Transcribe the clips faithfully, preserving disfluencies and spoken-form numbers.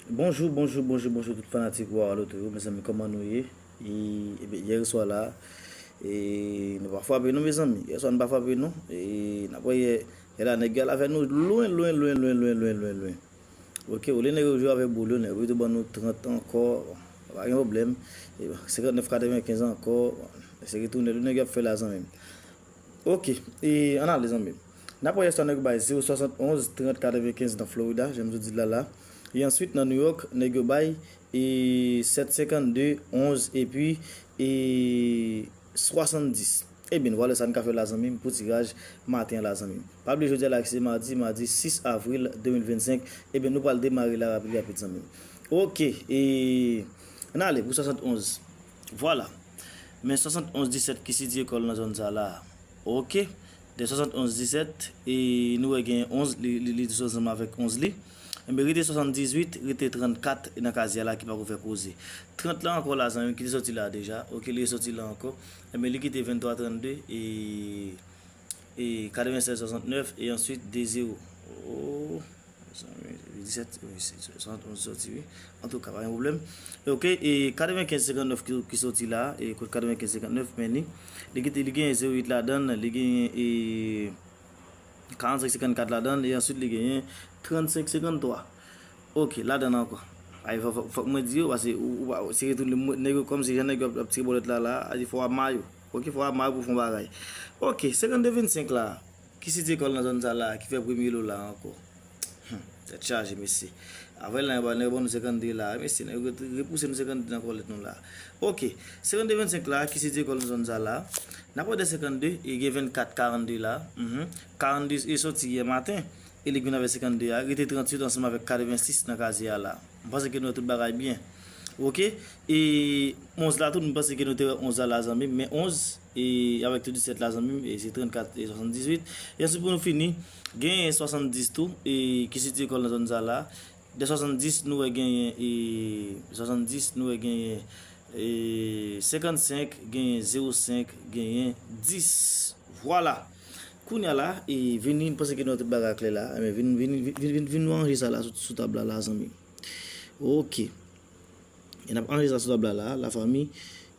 Bonjou, bonjou, bonjou, bonjou tout fanatik Wawa Loto yo, mezanmi, kòman nou ye? E, ebyen, yè swa la, e, nou pa frape non, mezanmi. Yè swa nou pa frape non. E, n ap wè yè, yè la, nèg yo al avè nou lwen, lwen, lwen. Ok, olye nèg yo jwe avè boul yo, nèg yo tou ban nou trant ankò, pa gen pwoblèm. E, senkantnèf katrevenkenz ankò, se retounen tou nèg yo ap fè la, zanmi m. Ok, e ann ale, zanmi m. N ap wè yè swa nèg yo bay zewo swasannonz trant katrevenkenz nan Florida, jan m sot di l la la. E answit nan New York, nèg yo bay e sèt senkannde onz epi e swasanndis. Ebyen, vwala sa n ka fè la, zanmi m, pou tiraj maten an la, zanmi m. Pa bliye jodi a la ki se madi, madi sis avril de mil vennsenk. Ebyen, nou pral demare la rapid, rapid, zanmi m. Ok, e ann ale pou swasannonz. Vwala. Men swasannonz disèt ki sitiye kò l nan zòn sa la. Ok. De swasannonz disèt, e nou wè gen onz, li, li, li sou ansanm avèk onz li. Enben, rete swasanndizuit, rete trannkat nan kazye a la ki pako fè koze. Trant la ankò la, zanmi, ki te soti la deja. Ok, li soti la ankò. Enben, li kite venntwa trannde, e, e katrevensèz swasantnèf, e answit de zewo. Oh. Disèt, wi, se, se, se, se soti, wi. Antouka, pa gen pwoblèm. Ok, e katrevenkenz senkannèf ki, ki soti la, e kot katrevenkenz senkannèf, men li, li kite, li genyen zewo uit ladan l, li genyen, e, karannsenk senkannkat ladan l, e answit li genyen trannsenk senkanntwa. Ok, ladan l ankò. Ay, fò, fò, fòk mwen di yo, paske ou, ou, ou, se retounen nèg yo kòmsi jan nèg yo ap, ap tire bòlèt la, la, a di fò w ap mayo. Ok, fò w ap mayo pou fè yon bagay. Ok, senkannde vennsenk la, ki sitiye kò l nan zòn sa la, ki fè premye lo la ankò. Hmm, tèt chaje, mesye. Avè l la, nèg yo ban nou senkannde la, mesye, nèg yo repouse nou senkannde nan kòlèt nou la. Ok, senkannde vennsenk la, ki sitiye kò l nan zòn sa la. N ap wè de senkannde, e gen vennkat karannde la. Mhm. Karannde e soti yè maten, e li vin avè senkannde a, rete tranntuit ansanm avèk katrevensis nan kazye a la. M panse ke nou wè tout bagay byen. Ok, e onz la tou, m panse ke nou te wè onz la la, zanmi m, men onz, e avèk tou disèt la, zanmi m, e se trannkat e swasanndizuit. E answit, pou nou fini, genyen swasanndis tou, e ki sitiye kò l nan zòn sa la. De swasanndis, nou wè genyen, e swasanndis, nou wè genyen, e senkannsenk, genyen zewo senk, genyen dis. Vwala. Kounye a la, e vini, m panse ke nou wè tout bagay klè la. Enben, vin, vin, vin, vin, vin nou ranje sa la sou, sou tab la, la, zanmi m. Ok. E n ap ranje sa sou tab la, la, lafanmi.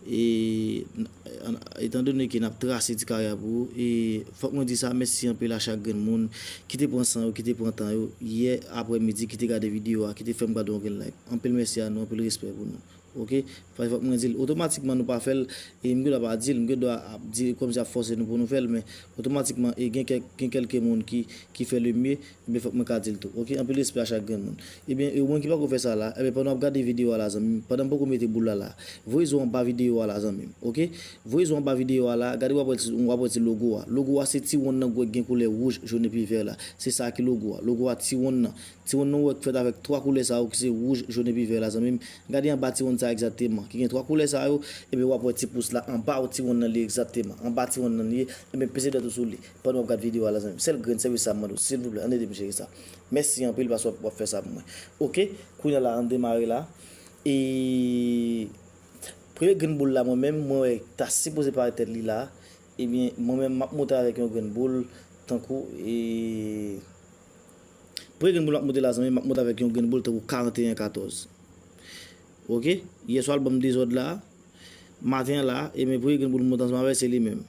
E, n-, an-, etandone ke n ap trase ti kari a pou ou, e fòk mwen di sa, mèsi anpil a chak grenn moun ki te pran san yo, ki te pran tan yo, yè aprèmidi, ki te gade videyo a, ki te fè m gade yon grenn like. Anpil mèsi a nou, anpil respè pou nou. Ok? Fòk, fòk mwen di l, otomatikman nou pa fè l, e m gen dwa pa di l, m gen dwa ap di, kòmsi ap fòse nou pou nou fè l, men otomatikman, e gen kèk, gen kèlke moun ki, ki fè le mye, Ebyen, fòk mwen ka di l tou. Ok, anpil respè a chak grenn moun. Ebyen, e ou menm ki pako fè sa la, ebyen, pandan w ap gade videyo a la, zanmi m, pandan m poko mete boul la la, voye zo anba videyo a la, zanmi m. Ok? Voye zo anba videyo a la, gade w ap wè ti, w ap wè ti logo a. Logo a se ti wonn nan gwo ki gen koulè wouj, jòn epi vè la. Se sa ki logo a. Logo a ti wonn nan. Ti wonn nan ou wè ki fèt avèk twa koulè sa yo ki se wouj, jòn epi vè la, zanmi m. Gade anba ti wonn sa egzakteman, ki gen twa koulè sa yo, ebyen, w ap wè ti pous la anba ti wonn nan li egzakteman. Anba ti wonn nan li ye, ebyen, peze dwèt ou sou li. Pandan w ap gad videyo a la, zanmi m. Sèl grenn sèvis sa m mande w, silvouplè, ann ede m jere sa. Mèsi anpil paske w ap, w ap fè sa pou mwen. Ok, kounye a la, ann demare la. E premye grenn boul la, mwen menm, mwen wè ta sipoze parèt tèt li la. Ebyen, mwen menm, m ap monte avèk yon grenn boul, tankou, e premye grenn boul m ap monte la, zanmi m, m ap monte avèk yon grenn boul tankou karanteyen katòz. Ok, yè swa l ban m dezòd la. Maten an la, e men premye grenn boul m monte ansanm avè l, se li menm.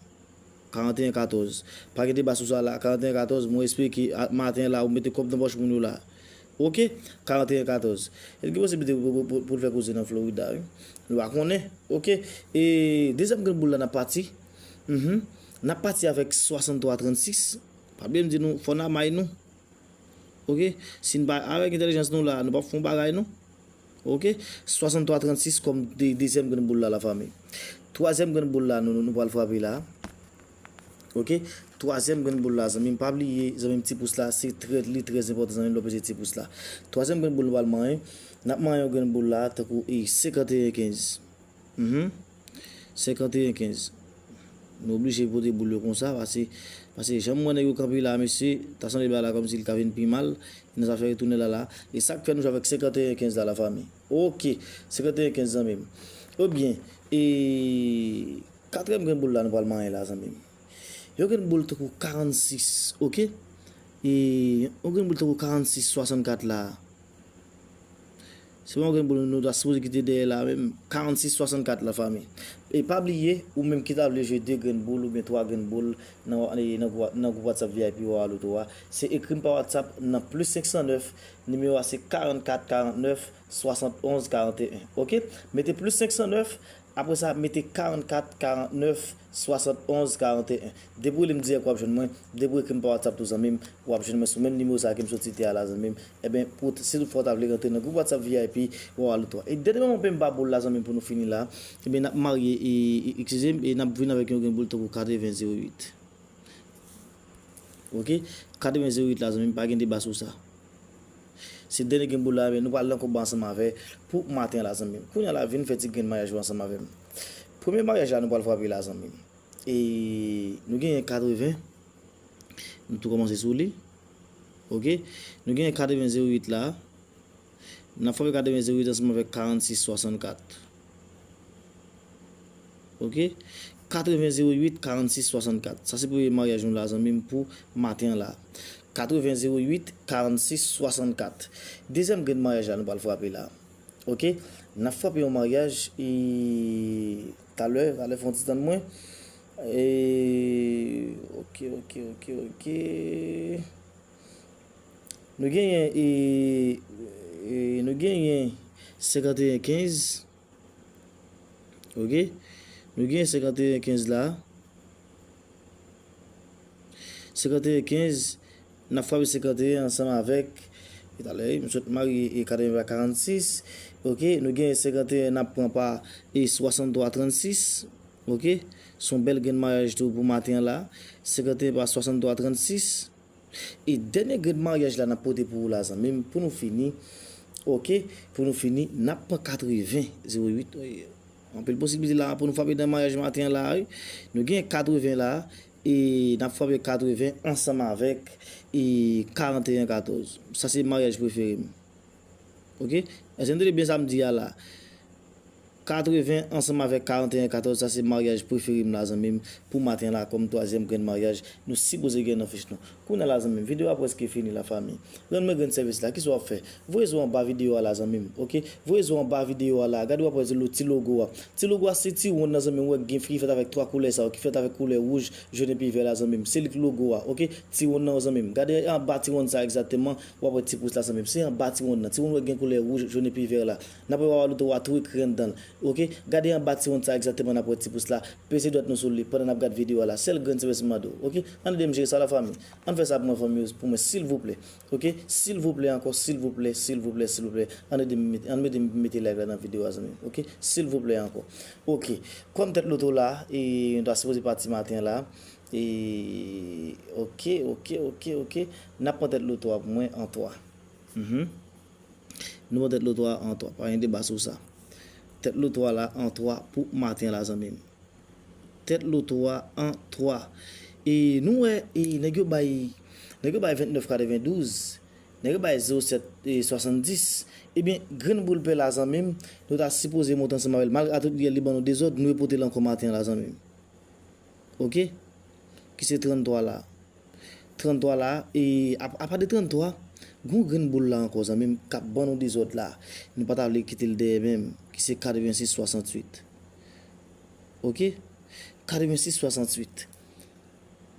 Karanteyen katòz. Pa gen deba sou sa la, karanteyen katòz, mwen espere ke a, maten an la, ou mete kòb nan pòch moun yo la. Ok? Karanteyen katòz. E gen posiblite pou, pou, pou, pou l fè koze nan Florida, wi. Nou pa konnen. Ok? E dezyèm grenn boul la, n ap pati. Mhm. N ap pati avèk swasanntwa trannsis. Pa bliye m di nou, fò n amay nou. Ok? Si n pa avèk entèlijans nou la, nou p ap fè yon bagay non. Ok? Swasanntwa trannsis kòm de, dezyèm grenn boul la, lafanmi. Twazyèm grenn boul la, nou, nou, nou pral frape la. Ok? Twazyèm grenn boul la, zanmi m, pa bliye, zanmi m, ti pous la, se trè, li trè enpòtan, zanmi m, lè w peze ti pous la. Twazyèm grenn boul nou pral manyen, n ap manyen yon grenn boul la, tankou, e, senkanteyen kenz. Mhm. Senkanteyen kenz. Nou oblije pote boul yo konsa, pase, pase jan m wè nèg yo kanpe la, mesye, ta sanble bagay la kòmsi l ka vin pi mal, nan zafè retounen la la. E sa k fè nou jwe avèk senkanteyen kenz la, lafanmi. Ok, senkanteyen kenz, zanmi m. Ebyen, e katriyèm grenn boul la, nou pral manyen la, zanmi m. Yon grenn boul tankou karannsis, ok? E yon grenn boul tankou karannsis swasannkat la. Se yon grenn boul nou ta sipoze kite dèyè la menm, karannsis swasannkat la, fanmi. E pa bliye, ou menm ki ta vle jwe de grenn boul oubyen twa grenn boul nan, nan, nan gwoup WhatsApp V I P Wawa Loto a, se ekri m pa WhatsApp nan plis senk san nèf, nimewo a se karannkat karannèf swasannonz karanteyen. Oke? Mete plis senk san nèf, apre sa, mete karannkat karannèf swasannonz karanteyen. Depi w rele m dirèk, w ap jwenn mwen. Depi w ekri m pa WhatsApp tou, zanmi m, w ap jwenn mwen sou menm nimewo sa a ke m sot site a la, zanmi m. Enben, pou, si toutfwa w ta vle rantre nan gwoup WhatsApp V I P Wawa Loto a. E dènye moman penba boul la, zanmi m, pou nou fini la, enben, n ap marye, e, e, eskize m, e n ap vin avèk yon grenn boul tankou katreven zewo uit. Oke? Katreven zewo uit la, zanmi m, pa gen deba sou sa. Se dènye grenn boul la, men nou pral nan konba ansanm avè pou maten an la, zanmi m. Kounye a la, vin fè ti grenn maryaj ou ansanm avè m. Premye maryaj la, nou pral frape la, zanmi m. E nou genyen katreven. Nou tou kòmanse sou li. Oke? Nou genyen katreven zewo uit la. N ap frape katreven zewo uit ansanm avèk karannsis swasannkat. Oke? Katreven zewo uit, karannsis swasannkat. Sa se premye maryaj nou la, zanmi m, pou maten an la. Katreven zewo uit, karannsis swasannkat. Dezyèm grenn maryaj la, nou pral frape la. Oke? N ap frape yon maryaj, e, talè, talè fè yon ti tann mwen. E, oke, oke, oke, oke. Nou genyen, e, e, nou genyen senkanteyen kenz. Oke? Nou genyen senkanteyen kenz la. Senkanteyen kenz, n ap frape senkanteyen ansanm avèk, e talè, m sot marye e katreven pa karannsis. Oke? Nou genyen senkanteyen, n ap pran pa e swasanntwa trannsis. Oke? Se yon bèl grenn maryaj tou pou maten an la. Senkanteyen pa swasanntwa trannsis. E dènye grenn maryaj la n ap pote pou ou la, zanmi m, pou nou fini. Oke? Pou nou fini, n ap pran katreven zewo uit. Anpil posiblite la pou nou frape nan maryaj maten an la, wi. Nou gen katreven la, e n ap frape katreven ansanm avèk, e, karanteyen katòz. Sa se maryaj prefere m. Oke? Èske n tande byen sa m di a la? Katreven ansanm avèk karanteyen katòz, sa se maryaj prefere m la, zanmi m, pou maten la, kòm twazyèm grenn maryaj nou sipoze gen nan fich nou. Kounye a la, zanmi m, videyo a prèske fini la, fanmi. Rann mwen grenn sèvis la, kisa w ap fè? Voye zo anba videyo a la, zanmi m, oke? Voye zo anba videyo a la, gade w ap wè ti lo-, ti logo a. Ti logo a se ti wonn nan, zanmi m, ou wè ki gen, ki fèt avèk twa koulè sa yo, ki fèt avèk koulè wouj, jòn epi vè la, zanmi m. Se li k logo a, oke? Ti wonn nan, zanmi m. Gade anba ti wonn sa egzakteman, w ap wè ti pous la, zanmi m. Se anba ti wonn nan. Ti wonn ou wè gen koulè wouj, jòn epi vè la. N ap wè Wawa Loto a tou ekri anndan l. Oke? Gade anba ti wonn sa egzakteman, n ap wè ti pous la. Peze dwèt nou sou li pandan n ap gad videyo a la. Sèl grenn sèvis m mande w. Oke? Ann ede m jere sa la, fanmi. Ann fè sa pou mwen, fanmi yo, pou mwen, silvouplè. Oke? Silvouplè ankò, silvouplè, silvouplè, silvouplè. Ann ede m mete, ann ede m mete like la nan videyo a, zanmi m. Oke? Silvouplè ankò. Oke. Kòm tèt loto la, e, nou ta sipoze pati maten la. E, oke, oke, oke, oke. N ap pran tèt loto a pou mwen an twa. Mhm. Nou pran tèt loto a an twa. Pa gen deba sou sa. Tèt loto a la an twa pou maten la, zanmi m. Tèt loto a an twa. E nou wè, e nèg yo bay, nèg yo bay vennèf katrevendouz, nèg yo bay zewo sèt, e, swasanndis. Ebyen, grenn boul pè la, zanmi m, nou ta sipoze monte ansanm avè l. Malgre atout yè li ban nou dezòd, nou repote l ankò maten la, zanmi m. Oke? Ki se tranntwa la. Tranntwa la, e apa, apa de tranntwa, gon grenn boul la ankò, zanmi m, k ap ban nou dezòd la. Nou pa ta vle kite l dèyè menm, ki se katrevensis swasanntuit. Oke? Katrevensis swasanntuit.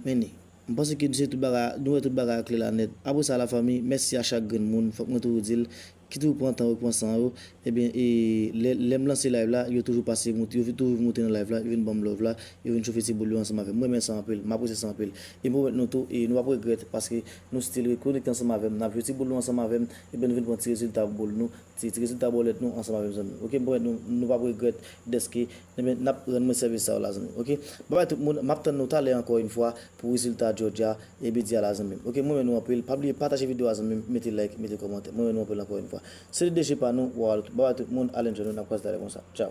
Men ni. M panse ke nou se tout bagay, nou wè tout bagay a klè la nèt. Apre sa, lafanmi, mèsi a chak grenn moun. Fòk mwen toujou di l, ki toujou pran tan yo, ki pran san yo. Ebyen, e, lè, lè m lanse live la, yo toujou pase, yo toujou moute nan live la, yo vin ban m love la, yo vin chofe ti boul yo ansanm avè m. Mwen renmen sa anpil, m apresye sa anpil. E m pwomèt nou tou, e nou p ap regrèt, paske nou still rekonekte ansanm avè m, n ap jwe ti boul nou ansanm avè m, ebyen nou vin pran ti rezilta boul nou, ti, ti rezilta bòlèt nou ansanm avè m, zanmi. Oke, m pwomèt nou, nou p ap regrèt dèske, ebyen, n ap rann mwen sèvis sa yo la, zanmi. Oke, babay tout moun, m ap tann nou talè ankò yon fwa pou rezilta Georgia e Bidya la, zanmi m. Oke, mwen renmen nou anpil. Pa bliye pataje videyo a, zanmi m, mete like, mete kòmantè. Mwen renmen nou anpil ankò yon fwa. Se te D J pa nou, Wawa Loto. Babay tout moun, ale n jwenn nou, n ap kwaze talè konsa. Tchaw.